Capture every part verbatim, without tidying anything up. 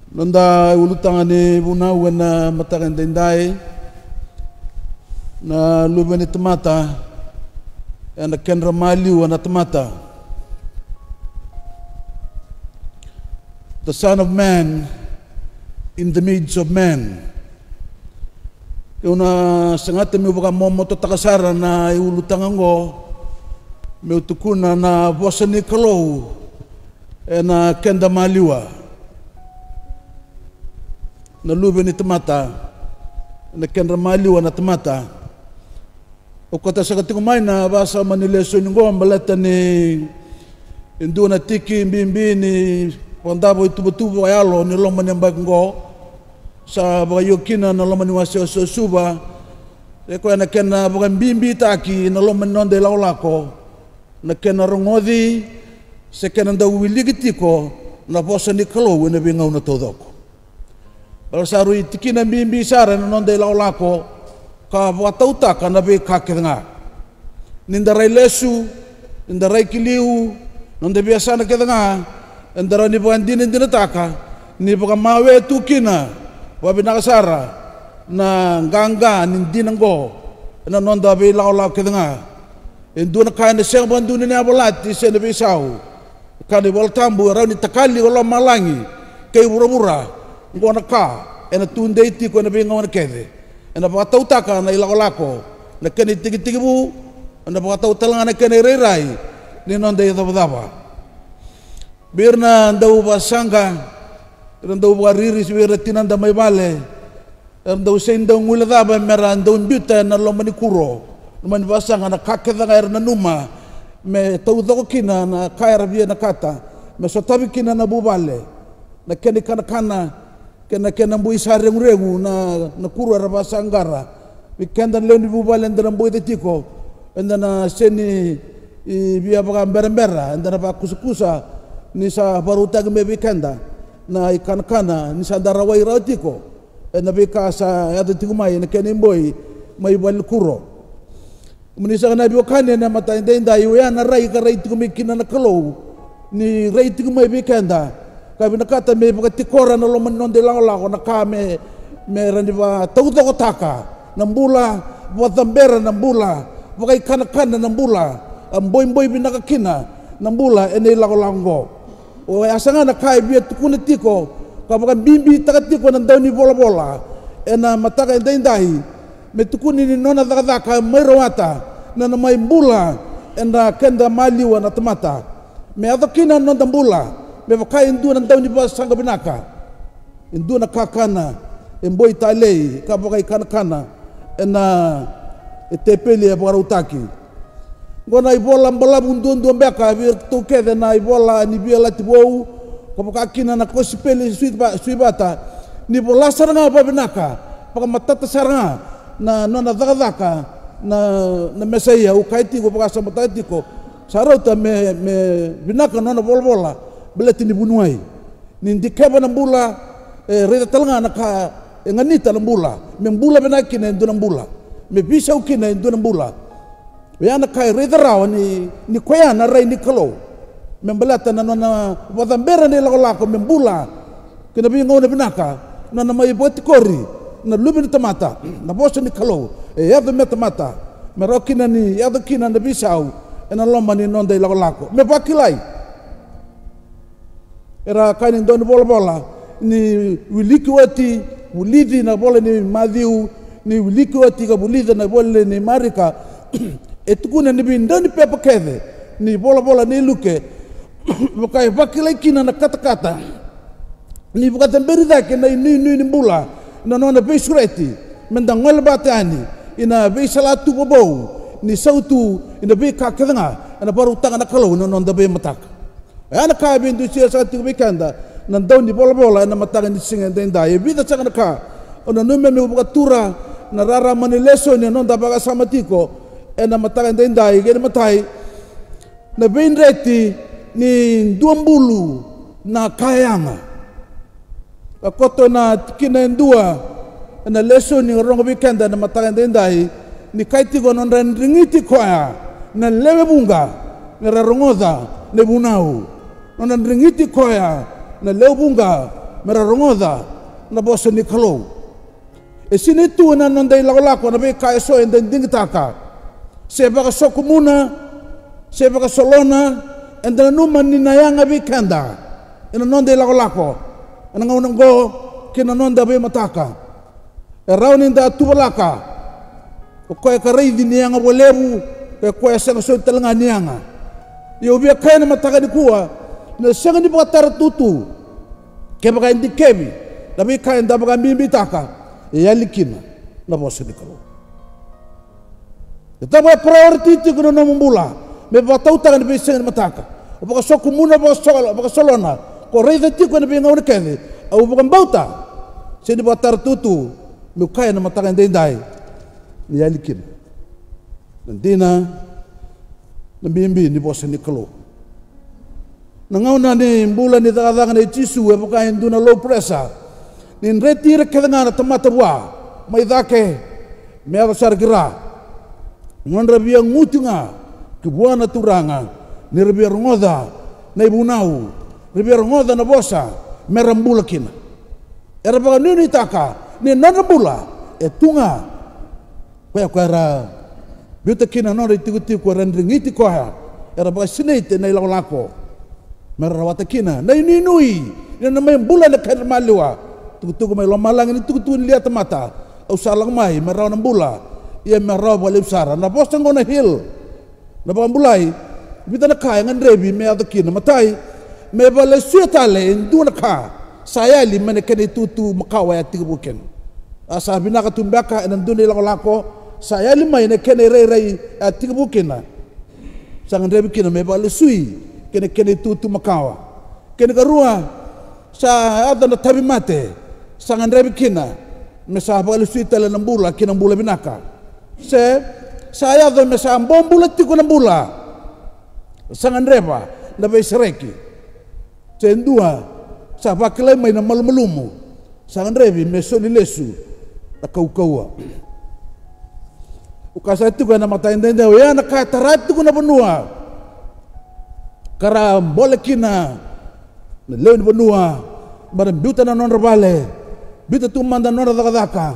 Noda ulutaga ni vunau ena mataka edaidai, na luve ni tamata ena kedra maliwa na tamata. The Son of Man in the midst of man. Keu na sagata meu vakamomototaka sara na iulutaga oqo, meu tukuna na vosa ni Kalou ena keda maliwa. Na luve ni tamata ena kedra maliwa na tamata. Au kauta saka tiko mai na vakasama ni lesoni oqo baleta ni e dua na tiki bibi ni vakadavo ituvatuva vakayalo ni loma ni yabaki oqo. Sa vakaio kina na loma ni wasewase o Suva, e koya na kena vakabibitaki na loma ni noda ilakolako, na kena rogoci se kena dau wiliki tiko na vosa ni Kalou ena veigauna taucoko. Baleta sa rui tikina bibi sara ena noda ilakolako ka vakatautaka na veika kece ga. Ni da rai lesu, ni da rai ki liu, noda veiyasana kece ga, eda rawa ni vakadinadinataka ni vakamawe tu kina vakavinaka sara na qaqa ni dina oqo ena noda veilakolako kece ga. E dua na ka ena sega vakadua ni na yavalati se na veisau. Kaya na iVola Tabu, e rawa ni takali ko lomalagi kei vuravura, oqo na ka ena tudei tiko ena veigauna kece. Ena vakatautaka na ilakolako, na kena itekitekivu, ena vakatau tale ga na kena irairai ni noda icavacava. Vei ira na dauvakasaqa, ira na dauvakariri, vei ira na tinada mai vale, era dau sega ni dau guilecava mera dau biuta ena loma ni kuro, loma ni vakasaqa, na ka kece ga era nanuma me taucoko kina na ka era vinakata me sotavi kina na vuvale, na kena ikanakana, kei na kena bui sa reguregu na, na kuro era vakasaqara. Vei keda na lewe ni vuvale eda na boica tiko, eda na sega ni via vakaberabera, eda na vakusakusa ni sa vakarautaki mai vei keda na ikanakana, ni sa da rawai rawa tiko ena veika sa yaco tiko mai ena kena iboi mai vale ni kuro. Kemuni saka na veiwekani ena mataka edaidai, oya na rai ka rai tiko mai kina na Kalou, ni rai tiko mai vei keda ka vinakata me vakatikora na loma ni noda ilakolako, na ka me, me rawa ni vakataucokotaka na bula, vakacabera na bula, vakaikanakana na bula, a boiboi vinaka kina na bula ena ilakolako oqo. Oya saka ga na ka e via tukuna tiko ka vakabibitaka tiko na daunivolavola ena mataka edaidai, me tukuni ni nona cakacaka mai rawata na nona mai bula ena keda maliwa na tamata. Me yaco kina na noda bula me vaka e dua na daunivakasaqa vinaka, e dua na kakana e boi talei ka vakaikanakana ena tepeli e vakarautaki. Oqo na ivola balavu duadua beka vei iratou kece na ivola ni Veiyalayalati Vou, ka vaka kina na kosipeli sui va-, sui vata, ni vola sara ga vakavinaka, vakamatata sara ga na nona cakacaka na, na Mesaia. Au kaya tiko, vakasamataka tiko, sa rauta me, me vinaka na nona volavola baleta ni vuniwai. Ni dikeva na bula, e raica tale ga na ka e ganita na bula, me bula vinaka kina e dua na bula, me veisau kina e dua na bula. Oya na ka e raica rawa ni, ni koya na rai ni Kalou, me baleta na nona vakacabera na ilakolako me bula ki na veigauna vinaka, na nona mai vakatikori na Luve ni tamata, na vosa ni Kalou e yaco me tamata, me rawa kina ni yaco kina na veisau ena loma ni noda ilakolako. Me vakilai. Era kaya na daunivolavola ni wiliki oti, vulici na vola ni Maciu, ni wiliki oti ka vulica na vola ni Marika. E tukuna ni veidaunipepa kece ni volavola ni Luke, vaka e vakilai kina na katakata ni vakacaberi cake na inuinui ni bula, na nona veisureti, me da gole vata yani ina veisalatu vovou, ni sautu ina veika kece ga ena vakarautaka na Kalou na noda veimataka. Oya na ka e veidusia saka tiko vei keda na daunivolavola ena mataka ni siga edaidai. E vica saka na ka au nanuma meu vakatura na rarama ni lesoni ena noda vakasama tiko ena mataka edaidai. Kena imatai, na veidreti ni duabulu na ka yaga. Ka koto ena tikina e dua ena lesoni ka rogo vei keda ena mataka edaidai, ni kaya tiko, nodra drigiti koya na lewe vuqa me ra rogoca na ivunau. Nodra drigiti koya na lewe vuqa me ra rogoca na vosa ni Kalou. E sinai tu ena noda ilakolako na veika eso eda digitaka, se vakasokumuna, se vakasolona, eda nanuma ni na yaga vei keda ena noda ilakolako ena gauna oqo kei na noda veimataka. E rawa ni da tuvalaka o koya ka raici ni yaga vakalevu, o koya e sega soti tale ga ni yaga. Ia au via kaya ena mataka nikua, na sega ni vakatara tutu, kevaka e dikevi na veika eda vakabibitaka, e yali kina na vosa ni Kalou. E tava e priority tiko na nomu bula me vakatautaka ena veisiga ni mataka. O vakasokumuna, vakasola, vakasolona, ko raica tiko ena veigauna kece. Au vakabauta, sega ni vakatara tutu, meu kaya ena mataka edaidai, ni yali kina na dina, na bibi ni vosa ni Kalou. Na gauna ni bula ni cakacaka nei Jisu e vaka e dua na low pressure, ni dreti ira kece ga na tamata vua mai cake me yaco sara ki ra. Nodra via guti ga ki vua na Turaga, ni ra via rogoca na ivunau, ra via rogoca na vosa, me ra bula kina. Era vakanuinuitaka ni nodra bula e tu ga koya, koya era biuta kina na nodra itikotiko, era drigiti koya, era vakasinaiti ena ilakolako me ra rawata kina na inuinui ni na mai bula ena kedra maliwa. Tukutuku mai lomalagi ni tukutuku ni lia tamata, au sa lako mai me rawa na bula, ia me rawa vakalevu sara. Na vosa oqo na heal, na vakabulai, vica na ka e gadrevi me yaco kina. Matai, me vakalesuya tale e dua na ka sa yali mai na kena itutu makawa e a tekivu kina. A sa vinaka tu beka ena dua na ilakolako, sa yali mai na kena irairai e a tekivu kina, sa gadrevi kina me vakalesui kei na kena itutu makawa. Kena ikarua, sa yaco na tauvimate, sa gadrevi kina me sa vakalesui tale na bula ki na bula vinaka. Se sa yaco me sa bobula tiko na bula, sa gadreva na veisereki. Se dua, sa vakilai mai na malumalumu, sa gadrevi me soli lesu na kaukauwa. Au kaya sara tiko ena mataka edaidai, oya na ka e tara tiko na vanua ka ra bole kina na lewe ni vanua, ba ra biuta na nodra vale, biuta tu mada na nodra cakacaka,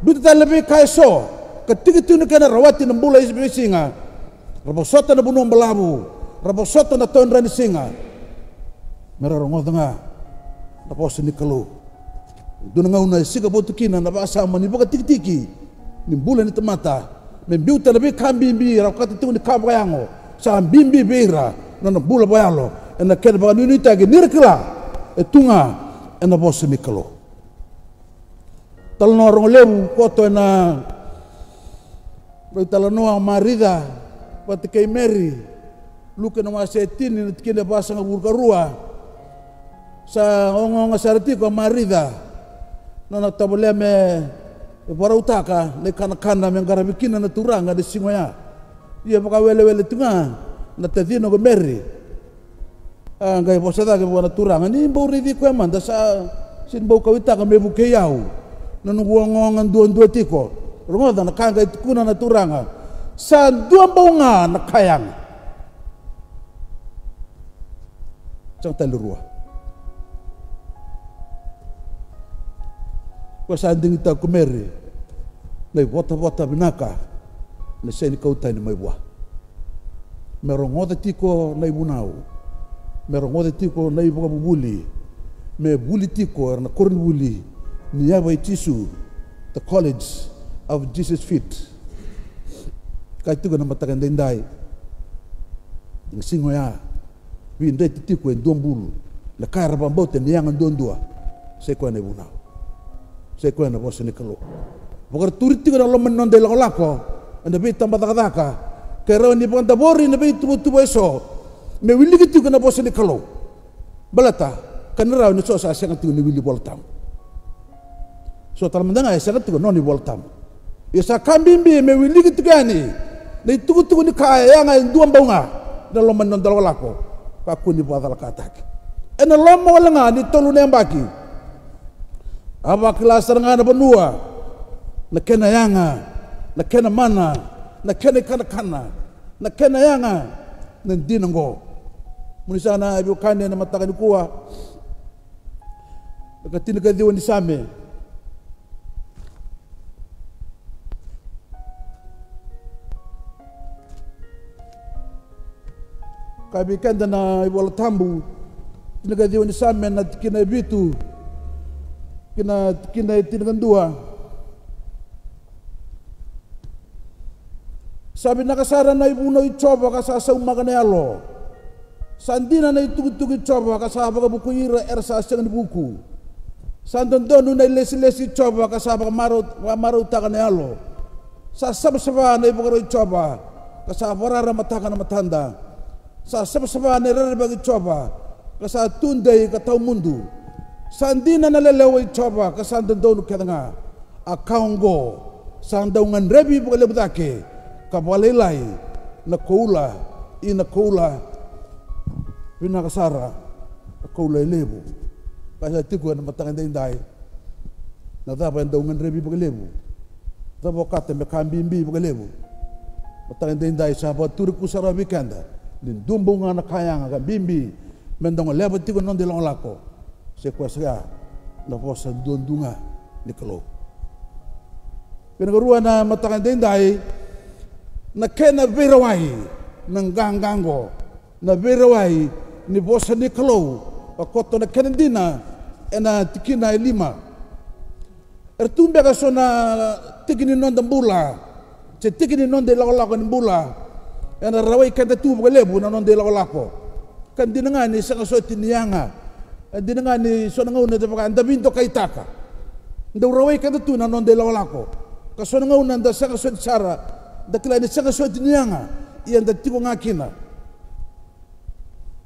biuta tale na veika eso ka tiki tu na kena rawati na bula e veisiga. Ra vosota na vanua balavu, ra vosota na todra ni siga, me ra rogoca ga na vosa ni Kalou. Dua na gauna e sika votu kina na vakasama ni vakatikitiki ni bula ni tamata, me biuta na veika bibi era okata tiko ni ka vakayago, sa bibi vei ira na nona bula vakayalo, ena kena vakanuinuitaki ni ra kila e tu ga ena vosa ni Kalou. Talanoa rogo levu koto ena italanoa o Marica vata kei Meri. Luke na wase e tini, na tikina e vasagavulu ka rua. Sa ogaoga sara tiko o Marica, nona tovolea me vakarautaka na ikanakana me qaravi kina na Turaga ena siga oya. Ia vakawelewele tu ga na tacina ko Meri. A qai vosa cake vua na Turaga, ni bau raici koya mada, sa sega ni bau kauwaitaka me vukei au na noqu ogaoga duadua tiko. Rogoca na ka qai tukuna na Turaga, sa dua bau ga na ka yaga. Sega tale rua. Koya sa digitaka ko Meri na ivotavota vinaka na sega ni kau tani mai vua. Me rogoca tiko na ivunau, me rogoca tiko na ivakavuvuli, me vuli tiko era na koronivuli ni yava i Jisu, the college of Jesus feet. Kaya tiko na mataka edaidai, na siga oya, veidreti tiko e dua bulu na ka era vakabauta ni yaga duadua. Sa i koya na ivunau, sa i koya na vosa ni Kalou. Vakaturi tiko na loma ni noda ilakolako ena veitabacakacaka, ke rawa ni vakadavori na veituvatuva eso me wiliki tiko na vosa ni Kalou. Baleta ka ni rawa ni so sa sega tiko ni wili Vola Tabu. So tale mada ga e sega tiko nona iVola Tabu. Ia sa ka bibi me wiliki tiko yani na itukutuku ni ka e yaga e dua bau ga na loma ni noda lakolako. Kakua ni vakacalakataki. Ena loma wale ga ni tolu na yabaki, a vakila sara ga na vanua na kena yaga, na kena mana, na kena ikanakana, na kena yaga na dina oqo. Mo ni sa na veiwekani ena mataka nikua, Ka tinikaciwa ni Same. Ka vei keda na iVola Tabu, tinikaciwa ni Same na tikina e vitu ki na tikina e tinikadua. Sa vinaka sara na ivunau i Jiova ka sa saumaka na yalo. Sa dina na itukutuku i Jiova ka sa vakavukui ira era sa sega ni vuku. Sa dodonu na ilesilesi i Jiova ka sa vakamarau-, vakamarautaka na yalo. Sa savasava na ivakaro i Jiova ka sa vakararamataka na matada. Sa savasava na irerevaki i Jiova ka sa tudei ka tawamudu. Sa dina na lelewa i Jiova ka sa dodonu kece ga. A ka oqo sa dau gadrevi vakalevu cake ka vakalailai na koula, i na koula vinaka sara, na koula e levu. Ka sa tiko ena mataka edaidai, na cava e dau gadrevi vakalevu? Cava okata me ka bibi vakalevu? Mataka edaidai sa vakaturi kusarawa vei keda ni dua bau ga na ka yaga ka bibi me da goleva tiko na noda ilakolako. Se koya saka na vosa duadua ga ni Kalou. Kena karua na mataka edaidai, na kena veirawai na qaqa oqo, na veirawai ni vosa ni Kalou, ka koto na kena dina ena tikina e lima. Era tu beka so na tiki ni noda bula, se tiki ni noda ilakolako ni bula, ena rawai keda tu vakalevu na noda ilakolako. Ka dina ga ni sega soti ni yaga, e dina ga ni so na gauna da vaka da veidokaitaka, dau rawai keda tu na noda ilakolako. Ka so na gauna da sega soti sara, da kila ni sega soti ni yaga, ia da tiko ga kina.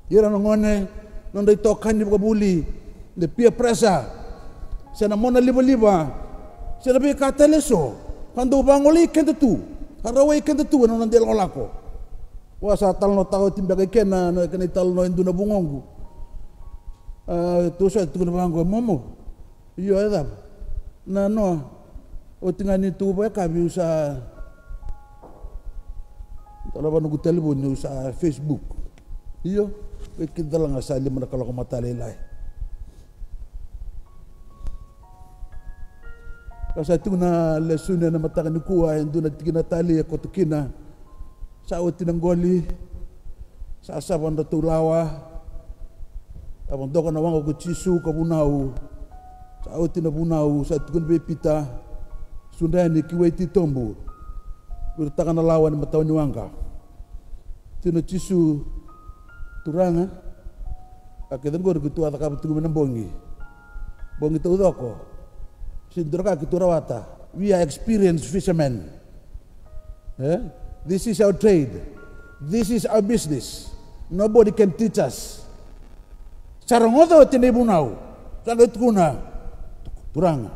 Ira na gone, nodra itokani vakavuli, na peer pressure, se na mona livaliva, se na veika tale eso, ka dau vagolei keda tu, ka rawai keda tu ena noda ilakolako. Au sa talanoataka oti beka i kena, na kena italanoa e dua na vugoqu. A, tou sa tukuna vaqo, momo. Io, e cava? Na noa, oti ga ni tou vakayakavi au sa, dolava noqu talevoni au sa Facebook. Io, vei keda tale ga sa lima na kaloko matalailai. Ka sa tiko na lesoni ena mataka nikua, e dua na tikina talei e koto kina. Sa oti na qoli, sa sava na nodratou lawa. Sa vodoka na waqa ko Jisu ka vunau. Sa oti na vunau, sa tukuna vei Pita, sudra yani ki wai titobu, viritaka na lawa ena matawa ni waqa. Tukuna o Jisu, Turaga, a kece qori keitou a cakava tiko mai na bogi, bogi taucoko. Sega ni dua na ka keitou rawata. We are experienced fishermen. Eh? This is our trade. This is our business. Nobody can teach us. Sa rogoca oti na ivunau, sa qai tukuna, Turaga,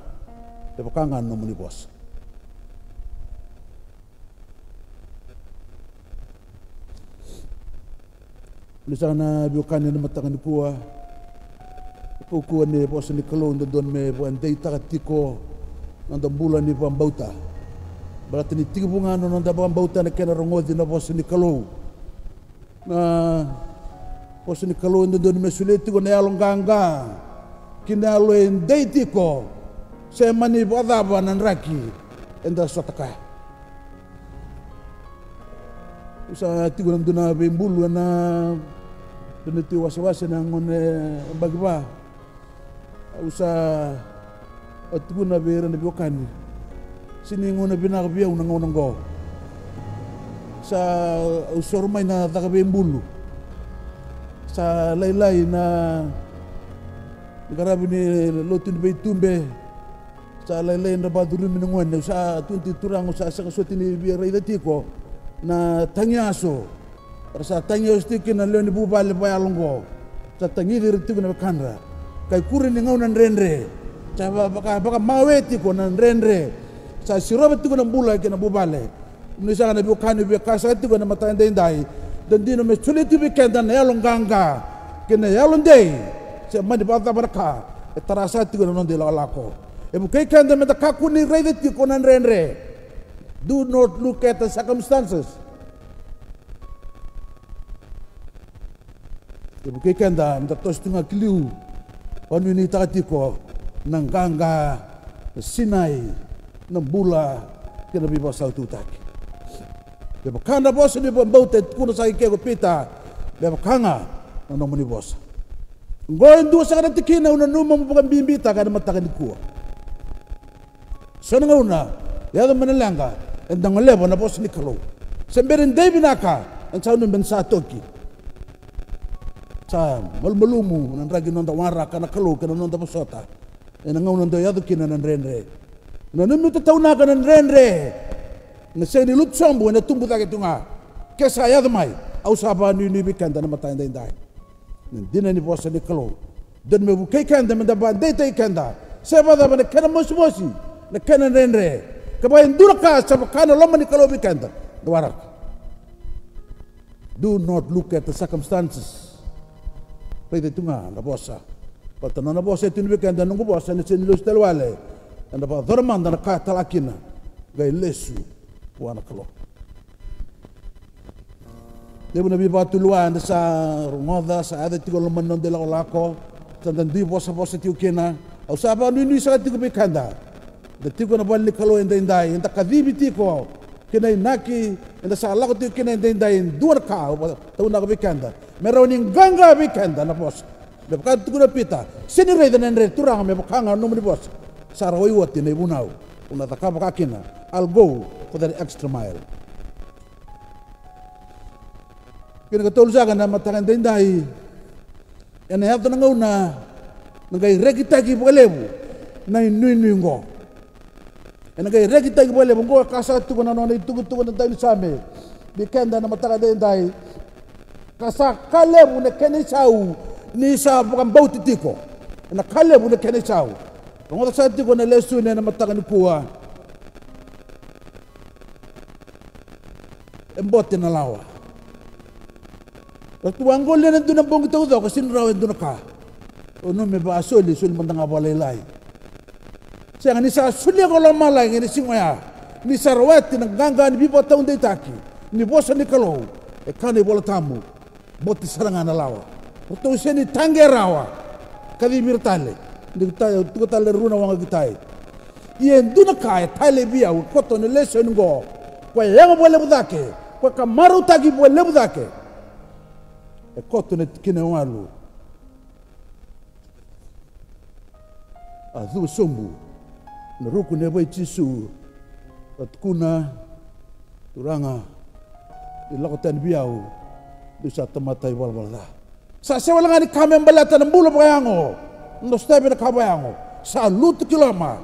me vaka ga na nomuni vosa. Ni sa na veiwekani ena mataka nikua, kaukaua ni vosa ni Kalou, dodonu me vakadeitaka tiko na noda bula ni vakabauta. Baleta ni tekivu ga na noda vakabauta ena kena rogoci na vosa ni Kalou. Na vosa ni Kalou e dodonu me solia tiko na yalo qaqa ki na yalo e dei tiko, se mani vakacava na draki eda sota kaya. Au sa tiko ena dua na veibulu ena dua na tui wasewase ena gauna yabaki va. Au sa, au tukuna vei ira na veiwekani, sega ni gauna vinaka vei au na gauna oqo. Sa, au soro mai na caka veibulu. Sa lailai na qaravi ni lotu ni veitube. Sa lailai na vacurumi na gone. Au sa tukuna tiko, Turaga, au sa sega soti ni via raica tiko na tagiyaso era sa tagiyaso tiko kina na lewe ni vuvale vakayalo oqo. Sa tagici ira tiko na wekadra. Ka ikuri ni gauna dredre, sa va-, vaka, vakamawe tiko na dredre. Sa sirova tiko na bula kei na vuvale. Ni sa na veiwekani, via kaya saka tiko ena mataka edaidai, dodonu me solia tiko vei keda na yalo qaqa kei na yalo dei, se mani vakacava na ka e tara saka tiko na noda ilakolako. E vukei keda meda kakua ni raica tiko na dredre. Do not look at the circumstances. E vukei keda meda toso tu ga ki liu, vakanuinuitaka tiko na qaqa, na sinai, na bula kei na veivakasaututaki. Me vaka na vosa ni vakabauta e tukuna saka i ke ko Pita, me vaka ga na nomuni vosa. Oqo e dua saka na tikina au nanuma mo vakabibitaka ena mataka nikua. So na gauna e yaco mai na leqa, eda goleva na vosa ni Kalou. Se bera ni dei vinaka, eda sa nanuma ni sa toki. Sa malumalumu na draki ni noda waraka na Kalou kei na noda vosota ena gauna dau yaco kina na dredre. Na nomu tataunaka na dredre, na sega ni lutu sobu, ena tubu cake tu ga. Ke sa yaco mai, au sa vakanuinui vei keda na mataka edaidai. Na dina ni vosa ni Kalou, dodonu me vukei keda meda vakadeitaki keda. Se vakacava na kena mosimosi, na kena dredre, kevaka e dua na ka sa vaka na loma ni Kalou vei keda, da waraka. Do not look at the circumstances. Raica tu ga na vosa. Baleta na nona vosa e tukuna vei keda, noqu vosa ena sega ni lesu tale wale. Ena vakayacora mada na ka e tala kina, qai lesu vua na Kalou. Levu na veivakatulewa eda sa rogoca, sa yaco tiko e loma ni noda ilakolako, sa da dui vosavosa tiko kina. Au sa vakanuinui saka tiko vei keda. Da tiko ena vale ni Kalou edaidai, eda kacivi tiko ki na inaki eda sa lako tiko kina edaidai. E dua na ka au vakataunaka vei keda, me rawa ni qaqa vei keda na vosa. Me vaka e tukuna o Pita, sega ni raica na dredre, Turaga, me vaka ga na nomuni vosa. Sa rawai oti na ivunau, au na cakava vaka kina. I'll go for that extra mile. Kena ikatolu saka na mataka edaidai, ena yaco na gauna na qai rekitaki vakalevu na inuinui oqo. Ena qai rekitaki vakalevu. Oqo e kaya saka tiko na nona itukutuku na daunisame vei keda na mataka edaidai. Ka sa ka levu na kena isau ni sa vakabauti tiko. Ena ka levu na kena isau. Rogoca saka tiko na lesoni ena mataka nikua. E bote na lawa. Ratou a qoli ena dua na bogi taucoko, sega ni rawa e dua na ka. O nanuma me vakasoli, soli mada ga vakalailai. Sega, ni sa solia ko lomalagi ena siga oya, ni sa rawati na qaqa ni veivakataudeitaki ni vosa ni Kalou. E kaya na iVola Tabu, bote sara ga na lawa. Ratou sega ni taqe rawa. Kacivi ira tale. Ni tuku tale e rua na waqa ki tai. Ia e dua na ka e talei vei au, e koto na lesoni oqo, koya e yaga vakalevu cake, koya ka marautaki vakalevu cake, e koto na tikina e walu. A cuva sobu na ruku ni yavai Jisu, a tukuna, Turaga, ni lako tani vei au, niu sa tamata ivalavala ca. Sa sega wale ga ni ka me baleta na bula vakayago, na sotavi na ka vakayago. Sa lutu ki loma,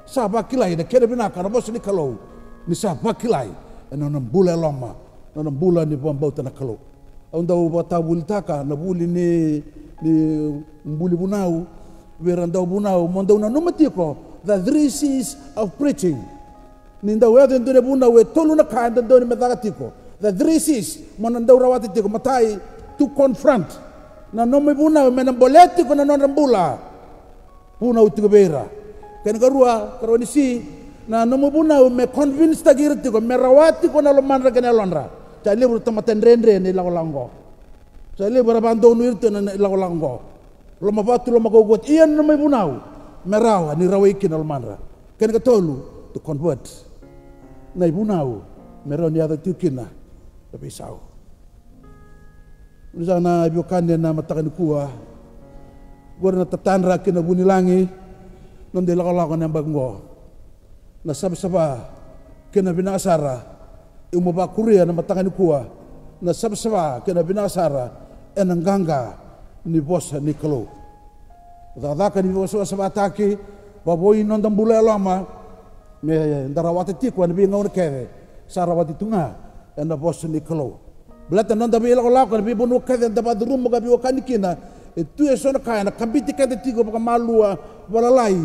sa vakilai na kena vinaka na vosa ni Kalou, ni sa vakilai ena nona bula e loma, na nona bula ni vakabauta na Kalou. Au dau vakatavulitaka na vuli ni, ni buli vunau vei ira dau vunau, mo dau nanuma tiko the three C's of preaching. Ni dau yaco e dua na vunau, e tolu na ka e dodonu me caka tiko. The three C's, mo na dau rawata tiko. Matai, to confront. Na nomu ivunau me na bolea tiko na nodra bula. Vunau tiko vei ira. Kena karua, karua ni C, na nomu vunau me convince taki ira tiko, me rawa tiko na lomadra kei na yalodra. Sa levu na tamata dredre ena ilakolako oqo. Sa levu era vakadonui ira tiko ena ilakolako oqo. Lomavatu, lomakaukauwa. Ia na nomu ivunau me rawa ni rawai kina na lomadra. Kena katolu, to convert. Na ivunau me rawa ni yaco tiko kina na veisau. Ni sa na veiwekani ena mataka nikua, qori na tatadra kei na vunilagi, noda ilakolako ena yabaki oqo. Na savasava kei na vinaka sara, au mo vakuria na mataka nikua, na savasava kei na vinaka sara ena qaqa ni vosa ni Kalou. Cakacaka ni veivakasavasavataki, vakavoui noda bula e loma, me da rawata tiko ena veigauna kece, sa rawati tu ga ena vosa ni Kalou. Baleta na noda veilakolako ena veivanua kece eda vakacuruma ka veiwekani kina, e tu eso na ka ena kabiti keda tiko vakamalua, vakalalai,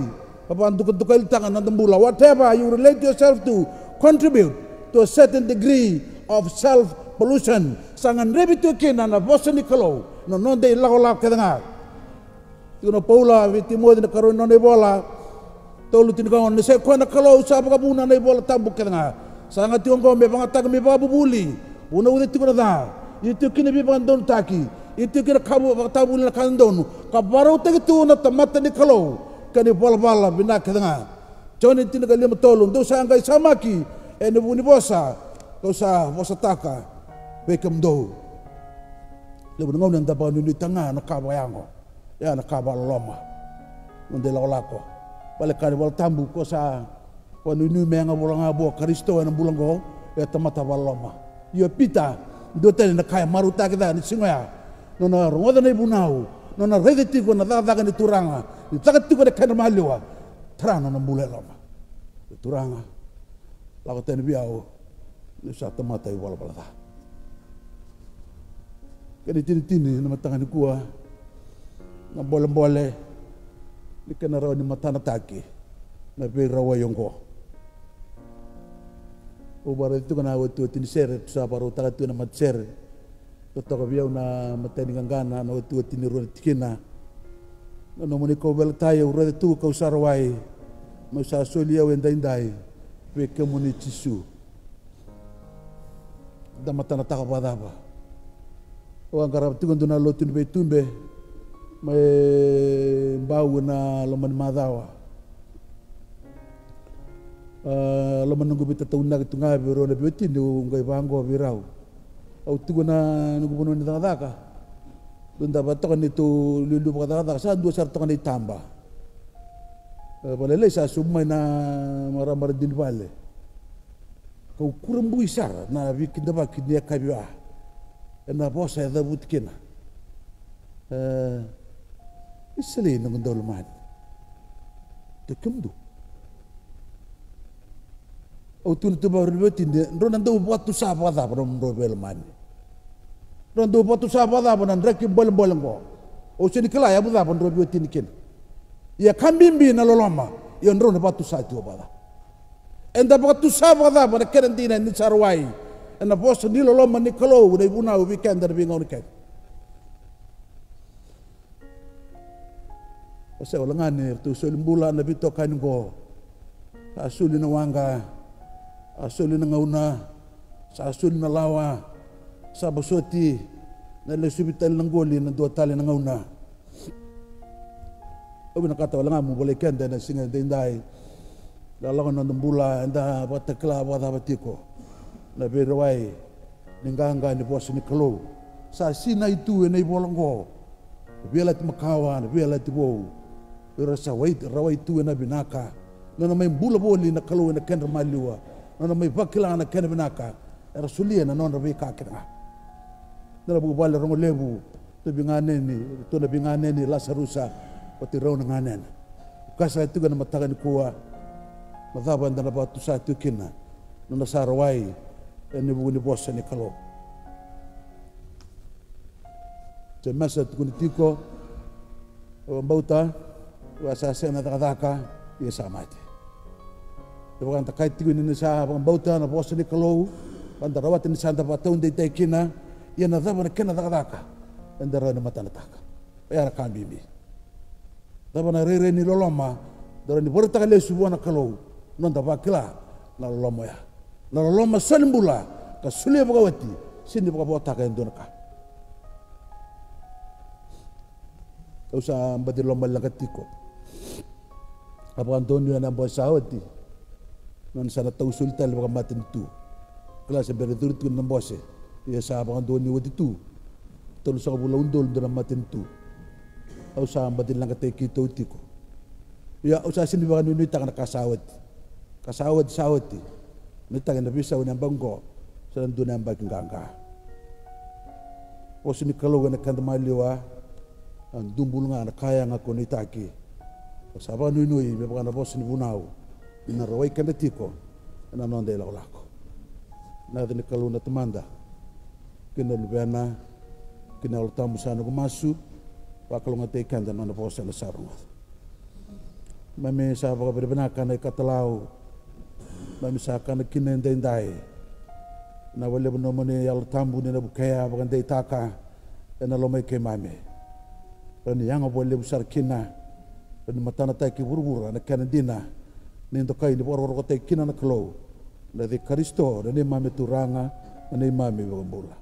ka vakadukadukailitaka na noda bula. Whatever you relate yourself to contribute to a certain degree of self pollution. Sa gadrevi tu kina na vosa ni Kalou na noda ilakolako kece ga. Tukuna o Paula vei Timoci na ikarua ni nona ivola, tolu tinikaono, ni sai koya na Kalou sa vakavuna na ivola tabu kece ga. Sa yaga tiko oqo me vakayagataki me ivakavuvuli, vunauca tiko na ca, ia tiko kina veivakadodonutaki, ia tiko kina ka vakatavuli na ka dodonu, ka vakarautaki tu na tamata ni Kalou Ka ni valavala vinaka kece ga. Joni tinikalima tolu, dou sa qai samaki ena vuku ni vosa kau sa vosataka vei kemudou. Levu na gauna eda vakanuinuitaka ga na ka vakayago, ia na ka vakaloloma. Noda ilakolako. Baleta ni Vola Tabu, ko sa vakanuinui me yaga vula ga vua Karisito ena bula oqo, e tamata vakaloloma. Io, Pita, dua tani na ka e marautaka kece na siga oya, nona rogoca na ivunau, nona raica tiko na cakacaka ni Turaga ni caka tiko ena kedra maliwa. Tara nona bula e loma. Turaga, lako tani vei au, niu sa tamata ivalavala ca. Kena itinitini ena mataka nikua, na bolebole ni kena rawa ni matanataki na veirawai oqo. Au vakaraica tiko na iotioti ni sere, tou sa vakarautaka tiko na matasere. Totoka vei au na imatai ni qaqana, na iotioti ni rua na tikina. Na nomuni kauveilatai, au raica tu kau sa rawai, me'u sa soli au edaidai vei kemuni Jisu. Da matanataka vakacava? Au a qarava tiko e dua na lotu ni veitube mai Bau ena loma ni macawa. A, loma ni noqu veitataunaki tu ga vei rau na veiwatini, au qai vaqo vei rau. Au tiko na noqu vanua ni cakacaka. Dua na cava toka ni tou liuliu vakacakacaka, sa dua sara toka na itaba. E, vakalailai sa sobu mai na marama radini vale. Kau kurabui sara na veikidavaki ni yakavi oya ena vosa e cavuti kina. E, Isireli noqu daulomani. Dou kemudou. Au tukuna tu vei rau na veiwatini, drau na dau vakatusa vakacava na nomudrau veilomani? Drau na dau vakatusa vakacava na draki bolebole oqo? Au sega ni kila e yavu cava drau veiwatini kina. Ia ka bibi na loloma, ia drau na vakatusa tiko vakacava? Eda vakatusa vakacava na kena dina ni sa rawai ena vosa ni loloma ni Kalou, na ivunau vei keda ena veigauna kece? O se wale ga ni ratou soli bula na veitokani oqo. Sa soli na waqa, sa soli na gauna, sa soli na lawa, sa vosoti, na lesuvi tale na qoli ena dua tale na gauna. Au vinakata wale ga me'u volai keda ena siga edaidai. Lako na noda bula, eda vakatakila vakacava tiko na veirawai ni qaqa ni vosa ni Kalou? Sa sinai tu ena ivola oqo na Veiyalayalati Makawa, na Veiyalayalati Vou. Era sa wai, rawai tu ena vinaka. Nona mai bula voli na Kalou ena kedra maliwa, nona mai vakila na kena vinaka, era solia na nodra veika kece ga. Na vuvale rogo levu, ratou veiganeni, ratou na veiganeni Lasarusa vata kei rau na ganena. Ka sa tiko ena mataka nikua, na cava eda na vakatusa tiko kina na nona sa rawai ena vuku ni vosa ni Kalou? Jemesa tukuna tiko, vakabauta, koya sa sega na cakacaka, ia sa mate. Kevaka da kaya tiko ni sa vakabauta na vosa ni Kalou, ka da rawata ni sa da vakataudeitaki kina, ia na cava na kena cakacaka eda rawa ni matanataka? Oya na ka bibi. Cava na rairai ni loloma da rawa ni vakaraitaka lesu vua na Kalou, noda vakila na loloma oya? Na loloma soli bula ka solia vakawati, sega ni vakavotaka e dua na ka. Au sa baci lomaleqa tiko. A vakadonuya na bose sa oti, nona sa na tau soli tale vakamatanitu. Kila se bera ni curu tiko na bose, ia sa vakadonuya oti tu. Tolusagavulu na udolu dua na matanitu. Au sa baci leqataki keitou tiko. Ia au sa sega ni vakanuinuitaka na ka sa oti. Ka sa oti, sa oti. Nuitaki na veisau ena yabaki oqo, sa na dua na yabaki qaqa. Vosa ni Kalou ena keda maliwa, a dubulu ga na ka yaga ko nuitaki. Au sa vakanuinui me vaka na vosa ni vunau, ni na rawai keda tiko ena noda ilakolako. Na yaca ni Kalou na Tamada, kei na Luvena, kei na Yalo Tabu sa noqu masu. Vakalougatataki keda na nona vosa ena sa rogoca. Keimami sa vakavinavinaka na ikatalau keimami sa kana kina edaidai. Vinaka vakalevu na nomuni Yalo Tabu ni na vukea, vakadeitaka, ena lomai keimami. Rawa ni yaga vakalevu sara kina, rawa ni matanataki vuravura na kena dina, ni dokai ni vakarokorokotaki kina na Kalou, ena yaca i Karisito na neimami Turaga, na neimami iVakabula.